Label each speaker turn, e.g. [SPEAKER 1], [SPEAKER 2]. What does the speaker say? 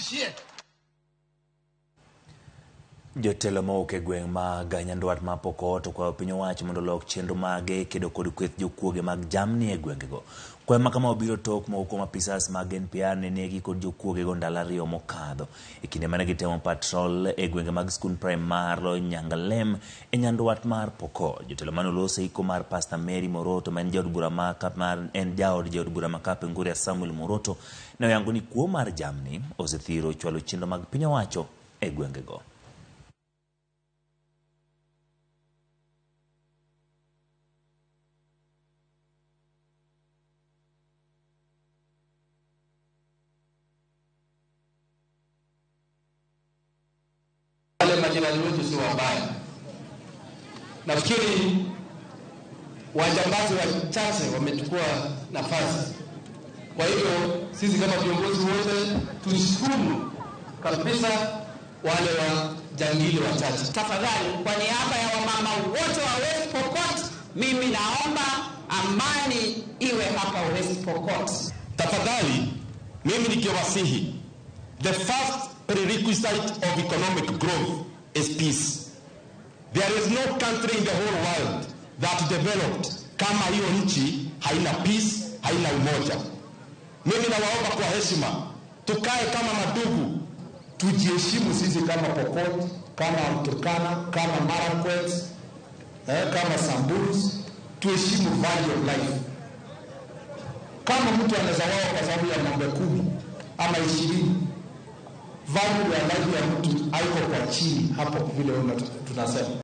[SPEAKER 1] Mrudishie.
[SPEAKER 2] Jotelo mowuok e gweng' ma Nyandwat ma Pokot okwayo piny owacho mondo olok chenro mage e kedo kod kweth jokuoge mag jamni e gwengego. Kwayo ma kama obiro tok moko kuom apisas mag NPR ne negi kod jokuogego ndalo ariyo mokadho. E kinde mane gitemo patrol e gwenge mag skund praimar Nyangalem e Nyandwat mar Pokot. Jotelo mane oloso e iko mar Pasta Mary Moroto ma en jaod bura ma en jaod jaod bura ma Kapenguria Samuel Moroto ne oyango ni kuo mar jamni osethiro chwalo chenro mag piny owacho e gwengego.
[SPEAKER 1] Wale majirani wetu si wabaya. Nafikiri wajambazi wachache wamechukua nafasi. Kwa hivyo sisi kama viongozi wote tushukuru kabisa wale wajangili wachache.
[SPEAKER 3] Tafadhali, kwa niaba ya wamama wote wa West Pokot, mimi naomba amani iwe hapa West Pokot.
[SPEAKER 4] Tafadhali, mimi nikiwasihi, the first prerequisite of economic growth is peace. There is no country in the whole world that developed kama hiyo nchi haina peace, haina umoja. Mimi nawaomba kwa heshima, tukae kama madugu,
[SPEAKER 5] tujiheshimu sisi kama Pokot, kama Turkana, kama Marakwet, kama Samburus, tuheshimu value of life. Kama mtu anaweza wao kwa sababu ya ng'ombe 10 ama 20, value ya life ya mtu haiko kwa chini hapo vile tunasema.